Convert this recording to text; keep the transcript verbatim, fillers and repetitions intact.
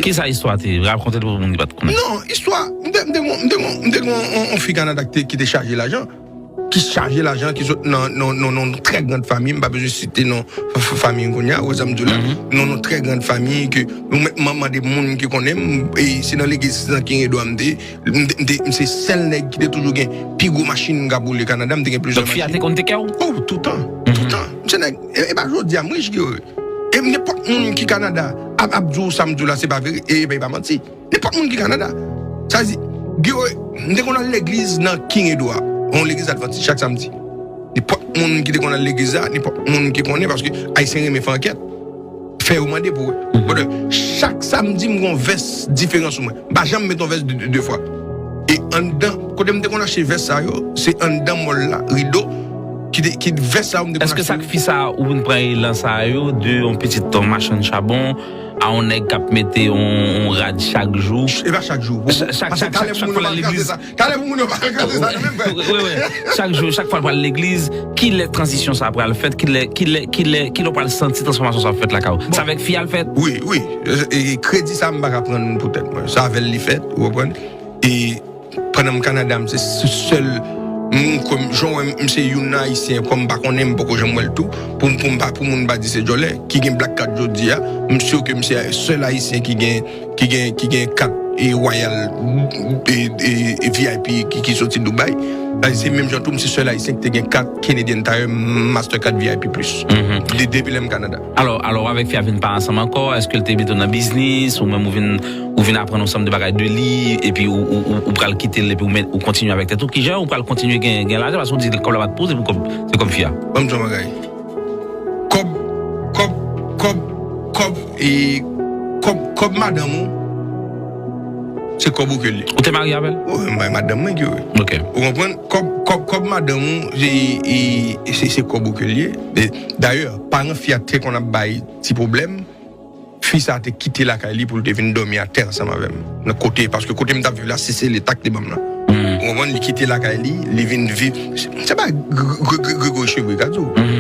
Kisa istwa te? Rakonte l pou moun ki pa t konnen. Non, istwa, m te, m te gon, m te gon, m te gon on, on fi Kanada ki te, ki te chaje lajan, ki chaje lajan, ki sot nan, nan, nan, nan yon trè grand fami, m pa bezwen site non f-, f-, fami kounye a, wè sa m di w la, nan yon trè grand fami, ke mwen, m mande moun ki konnen m, e se nan legliz, se nan King Edouard m te, m te, m te, m se sèl nèg ki te toujou gen pi gwo machin m ka boule Kanada, m te gen plizyè machin. Donk, fi a te konn teke w? Oh, toutan, toutan. M se nèg, e, e pa jodi a, m rich, Guerrier. E nenpòt moun ki Kanada ap, ap di w sa m di w la, se pa vre, e, e, e pa manti. Nenpòt moun ki Kanada. Sa vle di, Guerrier, m te konn al legliz nan King Edouard, yon legliz advantis chak samdi. Nenpòt moun ki te konn al legliz la, nenpòt moun ki konnen, paske Ayisyen renmen fè ankèt. Fè yo mande pou wè. Brother, chak samdi, m gon vès diferan sou mwen. M pa janm met yon vès de, de, de fwa. E anndan, kote m te konn achte vès sa yo, se anndan mòl la, Rido, ki te, ki vès sa yo m te konn achte. Èske sa k fi sa ou vin pran elan sa yo de yon pitit yon machann chabon a yon nèg k ap mete yon, yon rad chak jou? E pa chak jou. Chak, chak, chak, chak fwa l al legliz. Talè pou moun yo pa al kraze sa, nou menm, frè. Wi, wi, wi. Chak jou, chak fwa l pral legliz, ki lè tranzisyon sa pral fèt, ki lè, ki lè, ki lè, ki lè w pral santi transfòmasyon sa ap fèt lakay ou? Bon. Se avèk fi a l fèt? Wi, wi. E, e, kredi sa, m pa ka pran l pou tèt mwen. Se avè l li fèt, ou konprann? E pandan m Kanada, m se s-, sèl moun, kòm jan w wè m, m se youn nan Ayisyen, kòm m pa konnen, m poko janm wè l tou, pou, pou m pa, pou moun pa di se djòlè, ki gen black card jodi a, m si ke m se sèl Ayisyen ki gen ki gen, ki gen kat, e, Royal, e, e, e V I P ki, ki soti Dubai. Sa se menm jan tou, m se sèl Ayisyen ki te gen kat Canadian Tire Mastercard V I P plus. De, depi lè m Kanada. Alò, alò, avèk fi a vin pa ansanm ankò, èske l te mete w nan biznis, ou menm ou vin, ou vin aprann yon sanm de bagay de li, epi ou, ou, ou, ou pral kite l, epi ou, men, ou kontinye avèk tèt ou? Kijan ou pral kontinye gen, gen lajan, paske ou di kòb la pa t pou ou, se pou kòb, se kòb fi a? Ban m di yon bagay. Kòb, kòb, kòb, kòb, e kòb, kòb madanm ou, se kòb ou ke l ye. Ou te marye avè l? Wi, m bay madanm mwen, Guerrier. Ok. Ou konprann? Kòb, kòb, kòb madanm ou, e, e, e se, se kòb ou ke l ye. E, dayè, paran fi a te konn ap bay ti pwoblèm. Fi sa a te kite lakay li pou l te vin dòmi atè ansanm avè m. Nan kote, paske kote m t ap viv la, se, se leta ki te ban m nan. Ou konprann? Li kite lakay li, li vin viv. Se, se pa Gre-, Gre-, Gre-, Gregory Chevry k ap di w.